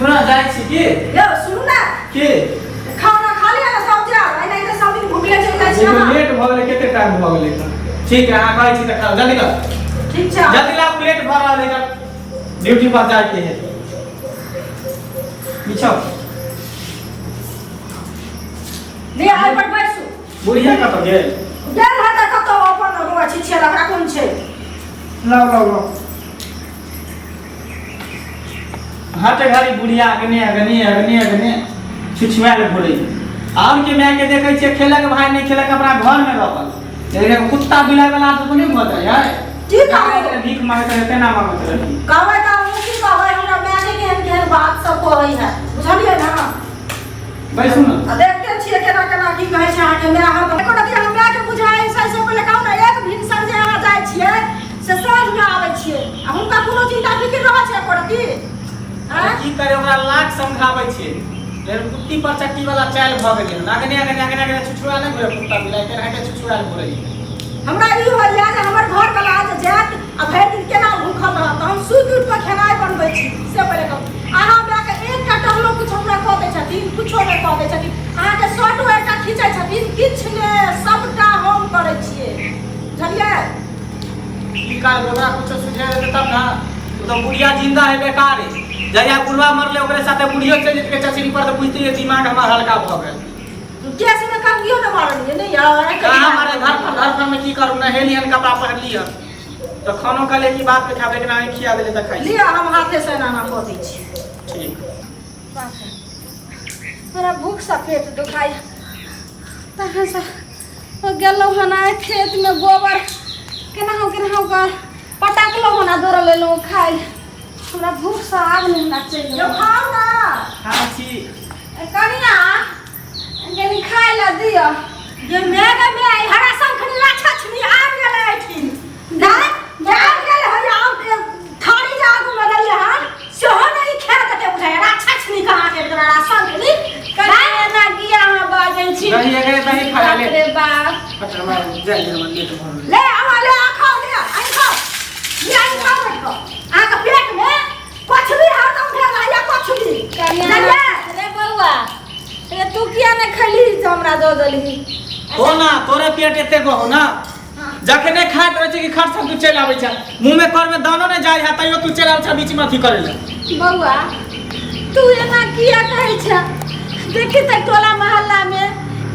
सुना जाइ छी की? यौ सुनू ने। की? खाना खा लिअ ने सब जाउ, एनाहिते तऽ सब दिन भुखले चलि जाइ छी अहाँ। लेट भऽ गेलै, कते टाइम भऽ गेलै? ठीक है, अहाँ कहै छी तऽ खाउ, जल्दी कर। ठीक छै। जल्दी लाउ, लेट भऽ रहल है, ड्यूटी पर जाइके है। पीछा लिअ, एहि पर बैसू। बुढ़िया कतऽ गेल? गेल है तऽ कतौ अपन बौआ छिछिया, ओकरा कोन छै? लाउ लाउ लाउ। हट घड़ी बुढ़िया अगने अगने अगने अगने छिछुआयल घुरै। और के माय के देखै छियै, खेलक भाय नहि खेलक, अपना घर मे रहल, लेकिन कुत्ता बिलाइ वाला आदत नहि भऽ जाइ है। की कहबै? भीख मांगैत रहै तेना मांगैत रही। कहबै तऽ अहूँ की कहबै, हमरा माय के केहन केहन बात सब कहै है, बुझलियै ने? बैसू ने। आ देखते छियै केना केना की कहै छै अहाँके माय। हम एको रति अहाँ मायके बुझाइ छै से पहिले कहू ने। एक भिनसर जे अहाँ जाइ छियै से साँझमे आबै छियै, आ हुनका कोनो चिन्ता फिकिर रहै छै एको रति? आँय? की करे, ओकरा लाख समझाबै छियै, लेकिन कुत्ती पर चट्टी वाला चालि भऽ गेलै हन। अगने अगने अगने अगने छुछुआ नहि घुरे कुत्ता बिलाइ तेनाहिते छुछुआयल घुरै। हमरा ई होइए जे हमर घरवला जे जायत आ भरि दिन केना भूखल रहत, तऽ हम सुति उठि कऽ खेनाइ बनबै छी से पहिले कहू। अहाँ मायके एकटा टहलो किछु हमरा कऽ दै छथिन? किछो नहि कऽ दै छथिन। अहाँके शर्टो एकटा खींचै छथिन? किछु नहि, सबटा हम करै छियै, बुझलियै? की करबै, ओकरा कुछो सुझाय देतै तब ने। ओ तऽ बुढ़िया जिंदा है बेकार है। जहिया बुढ़वा मरले ओकरे साथे बुढ़ियो चलि जेतै चचरी पर, तऽ बुझतियै दिमाग हमर हल्का भऽ गेल। केसमे कंघियो नहि मारलियै नहि यार? कहाँ मारे? घर पर, घर पर में की करू, नहेलियन, कपड़ा पहिरलियन, तऽ खानो कहलियै कि बाद में खायब, लेकिन अहीं खिया देलियै तऽ खाइ छी। लिअ, हम हाथे से एना एना कऽ दै छी। ठीक। हमरा भूखसँ पेट दुखाइ, तखनसँ गेलहुँ हन आइ खेतमे, गोबर केनाहु केनाहु कऽ पटकलहुँ हन आ दौड़ल एलहुँ खाइ। हमरा भूखसँ आब नहि हमरा चलि। यौ, खाउ ने। खाइ छी। कनिया, कनि खाइ लए दिअ। जे मैं गे मैं, ई हरा शंखनी राक्षसनी आबि गेलै एहिठिन। नहि जे आबि गेलै हय, आब थारी जे आगू मे देलियै हन सेहो नहि खा देतै बुझाइया। राक्षसनी कहाँ के तोरा शंखनी? कनि एना किया अहाँ बाजै छी? दही अगर दही खा ले। बाप रे बाप। अच्छा, हमरा जाय दे, हमरा लेट भऽ गेलै। ले आवा, ले आ, खाओ, ले आइ खाओ, ले आइ खाओ बैठ कऽ। अहाँके पेट मे कछुली हरदम भेल रहैया, कछुली। कनिया। बुझलियै? रे बौआ रे, तू किया नहि खैली जे हमरा दऽ देलही? हो ना, तोरे पेट एते गो हो ना, जखने खाइत रहै छै कि खर्च तू चलि आबै छै। मुँह में कर में दानो नहि जाइ है, तैयो तू चलि आबै छै बीच में अथी करै लए। बौआ, तू एना किया कहै छ? देखी तऽ टोला मोहल्ला में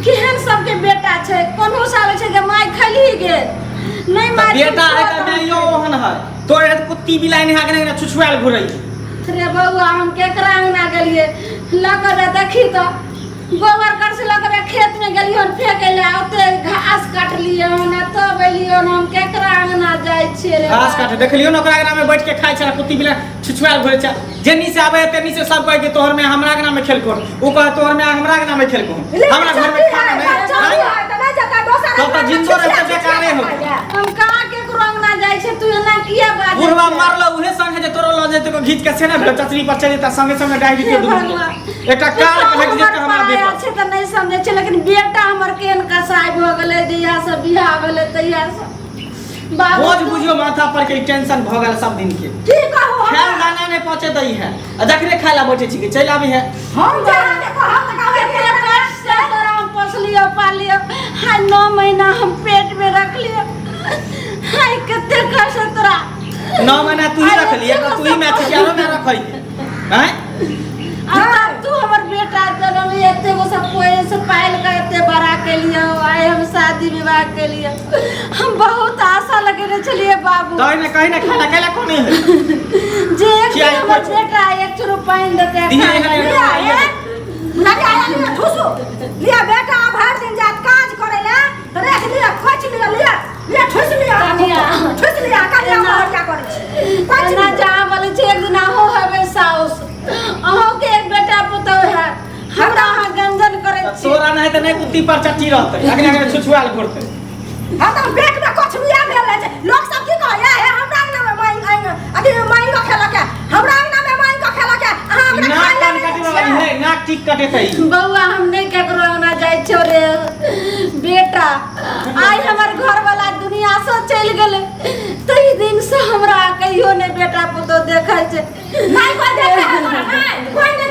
केहन सबके बेटा छै, कोनो से आबै छै जे माय खैली गे नहि तऽ माय? बेटा है तऽ माइयो ओहन है। तोरे कुत्ती बिलाइ नहि अगने अगने छुछुआयल घुरै। रे बौआ, हम केकरा अंगना गेलियै लऽ कऽ? देखी तऽ गोबर करसी लऽ कऽ खेत में गेलियै हन फेंके लए, ओते घास काटलियै हन आ तब एलियै हन। हम केकरा अंगना जाइ छियै रे? घास बाप? काटे देखलियो ने, ओकरा अंगना में बैठ के खाइ छै, कुत्ती बिलाइ छुछुआयल घुरै छै। जेनी से आबै है तेनी से सब कहै कि तोहर में हमरा अंगना में खेलको, ओ कहै तोहर में हमरा अंगना में खेलको, हमरा घर में खाना नहीं। आँय? तब तऽ जिन्दो रहतै बेकारे हो। हम कहाँ केकरो अंगना जाइ छै? तू एना किया बाजै बुढ़वा छै? मरलो उहे संगे जे तोरो लऽ जेतै, घीच के से ने भेल, चचरी पर चलि जेता, संगे संगे डाहि हे दितै दुनू। भगवान। एकटा कार पुतहु के हटि जेतै हमर हमरा पराया देह छै तऽ नहि समझै छै, लेकिन बेटा हमर केहन कसाई भऽ गेलै, जहिया से बियाह भेलै तहिया से बाबू। बोझ बुझियो माथा पर के टेंशन भऽ गेल सब दिन के। की कहू खायल हमरा? दाना नहि पहुँचे दै है, आ जखने खाय ला बैठे छी चलि आबी है। हम जे अहाँके कहब तऽ कहबै कते कष्ट से तोरा हम पोसलियो पालियो, हाय 9 महीना हम पेट में रखलियो, हाय कते कष्ट से तोरा। 9 महीना तू ही आइ रखली, एते तू ही मैच के आरो मैं रखै हैं। आ तब तू हमर बेटा जनम, एते गो सब पोस पालि के एते बड़ा केलियो, आइ हम शादी विवाह केलियो। हम बहुत आशा लगेने छलियै बाबू। तै ने कहीं ने खाना कैला कोन है जे एक दिन खियाइ हमर पड़ै। बेटा एक चुरू पानि देतै दिहे खाय एहने लए। लिया ए लगा लिया, ठुसु लिया। बेटा भरि दिन जात काज करे ला तऽ राख लिया, खोच लिया, लिया लिया, ठुस लिया। कनिया। ठुस लिया कनिया। एना- मोहरिया करै छी, खोच एना लिया। जहाँ बोलै छै, एक दिन अहूँ हेबै साउस, अहूँके एक बेटा पुतहु है। हमरा अहाँ गंजन करै छी। तोरा नहीं तऽ नहि कुत्ती पर चट्टी रहतै, अगने अगने छुछुआयल घुरतै। हरदम पेट में कछुआ भेल रहै छै। लोक सब की कहैया हे, हमरा अंगना में मांग आंग अथी मांग के खेलक है, हमरा अंगना में मांग के खेलक है, अहाँ हमरा नाक खाय कान लए काटे नहि वाला दै छियै? है, नाक ठीक कटेतै। बौआ, हम नहि केकरो अंगना जाइ छियौ रे बेटा। आइ हमर घरवाला दुनिया से चलि गेलै, ताहि दिन से हमरा कहियो नहि बेटा पुतोह देखै छै। नहि कोइ देखै है तोरा, नहि कोइ नहि।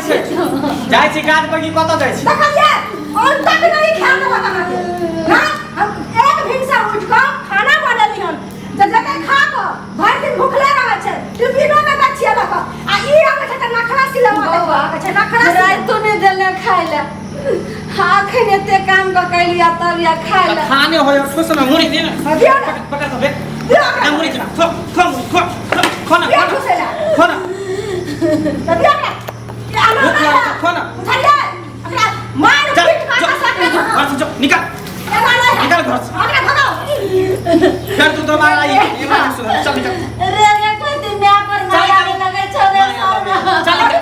छै? जाइ छी काज पर की कतऽ जाइ छी? देखलियै और तक नहीं खाए देलक अहाँके ना। हम एक भिनसर उठि कऽ खाना बनेली हन जे जते खा कऽ भरि दिन भुखले रहै छै, टिफिनो नहि दै छियै लऽ कऽ, आ ई आबै छै तऽ नखरा सिलवा बौआ, देखबै छै, नखरा सिलवा। रातिो नहि देले खाय लए। हाँ, अखन एते काम कऽ कैलिया तब या खाय लए। खाने हो ठोस ना मुड़ी दे ना। दियौ ने। पकड़ पकड़ तो बे। दियौ ओकरा। ना मुड़ी दे ना, खो खो मुड़ी खो खो खो ना। दियौ खो ना। ठुसै लए। खो ना। तऽ दियौ ओकरा। ई आना भूख नहि लागल है। छै, खो ना। बुझलियै? ओकरा मारि चल पीट कऽ जो सके। घर से जो, निकल। एना नहि है। निकल घर से। ओकरा भगाउ। फिर तू दोबारा आई ये बात सुन, चल निकल। रे रे, कोई दिन माय पर चल, माया चल। लगै छौ रे सोना। चल निकल।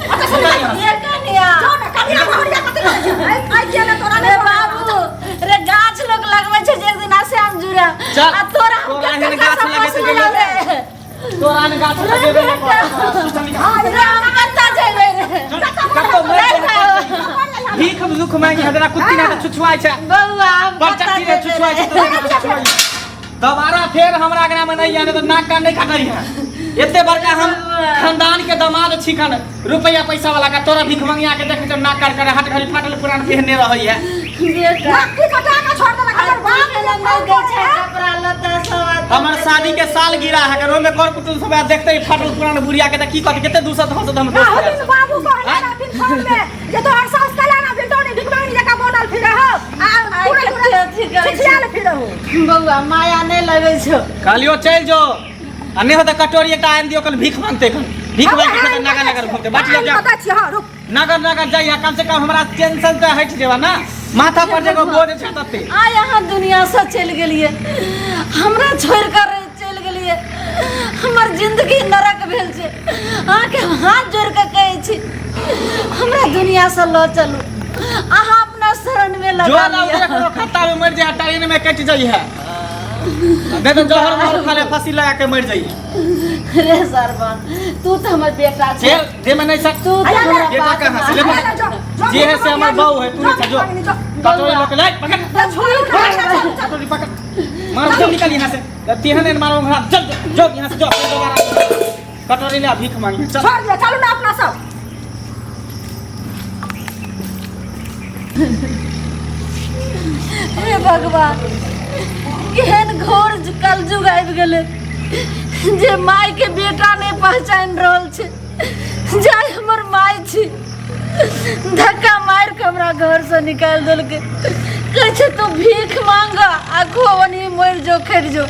अच्छा, निकल यहाँ से। ये कनिया। जाओ ना, कनिया भौरिया कथी करै छै? आइ आइ किया ने तोरा रे नहि बाबू रे, गाछ लोग लगबै छै जे एक दिन आश्याम जुड़ा। चल। आ तोरा हम तोरा एहन कते गाछ कसम लगेतै पोसलियौ गेलै। रे। तोरा ने गाछ लगेबे नहि करतौ। चल निकल। हाँ, रे, हम कतऽ जेबै रे? कतौ मरि जेबै। भीख दुख मांगी हदरा कुत्ती ना तऽ छुछुआइ छै। बौआ, हम पर कतऽ चट्टी ने जेबै छुछुआइ छै रे? तऽ छुछुआइ छै। दोबारा फेर हमरा अंगना में नहीं आने तो नाक कान नहीं काटै है। एते बड़का हम खानदान के दामाद छी खन, रुपया पैसा वाला का तोरा भीख मंगिया के देखे तो नाक काट करे हट घड़ी फाटल पुरान पहनने रहै है। बेटा, नाक कटा के छोड़ देलक हमर बाप। के नहि दै छै कपड़ा लत्ता सब। हमर शादी के साल गिरा है ओहिमे कर कुटुम सब आएत, देखते ही फाटल पुरान बुढ़िया के तऽ की कहत? कते दूसत हंसत हम दोस्त राहुल यार। बाबू कहने रहथिन फोन में जे तोहर सास कला ना फिर भिख मांगनी जकाँ बनल फिर हो आ आइ पूरा कते पूरा अथी करै छै। छिछियाल फिर हो। बौआ, माया नहि लगै छौ। कहलियो चलि जो आ नहि होतै कटोरी एकटा आनि दियौ कल, भीख मांगते कल, भीख मांगके खेतै, नागर नागर घूमते बाटी जा। पता छी, हां रुक। नगर नगर जाइए, कम से कम हमरा टेंशन तऽ हटि जेबा ना, माथा पर जेगो बोझ छै तते। आइ अहाँ दुनियासँ चलि गेलियै, हमरा छोड़ि कऽ चलि गेलियै, हमर जिंदगी नरक भेल छै। अहाँके हाथ जोड़ि कऽ कहै छी, हमरा दुनियासँ लऽ चलू, अहाँ अपना शरणमे जो लगा ना लिअ। उधर कोनो खत्ता में मर जाए, ट्रेन में कटि जाइ है, नहीं तो जहर मोहर खा ले, फांसी लगा के मर जाइ है। रे सरबा, तू तऽ हमर बेटा छै। चल दे में नहीं सक। तू तऽ अरे, हमरा बेटा बात कहाँ से ले? मान। अरे, जो जो। जे है से हमर बहू है, तू नहीं जो कटोरी लोग ले, पकड़। कटोरी पकड़, मार, चल निकल यहाँ से। तेहन एहन मारो घरा, चल जो यहाँ से, जो दोबारा कटोरी ले आ, भीख मांगी चल। छोड़ दियो, चलू ना अपना सब। हे भगवान, केहन घोर कलयुग आबि गेलै जे माय के बेटा नहि पहचानि रहल छै। जाय हमर माय छी, धक्का मारि कऽ हमरा घरसँ निकालि देलकै। कहै छै तू भीख मांग आ खो, ओनही मरि जो, खरि जो।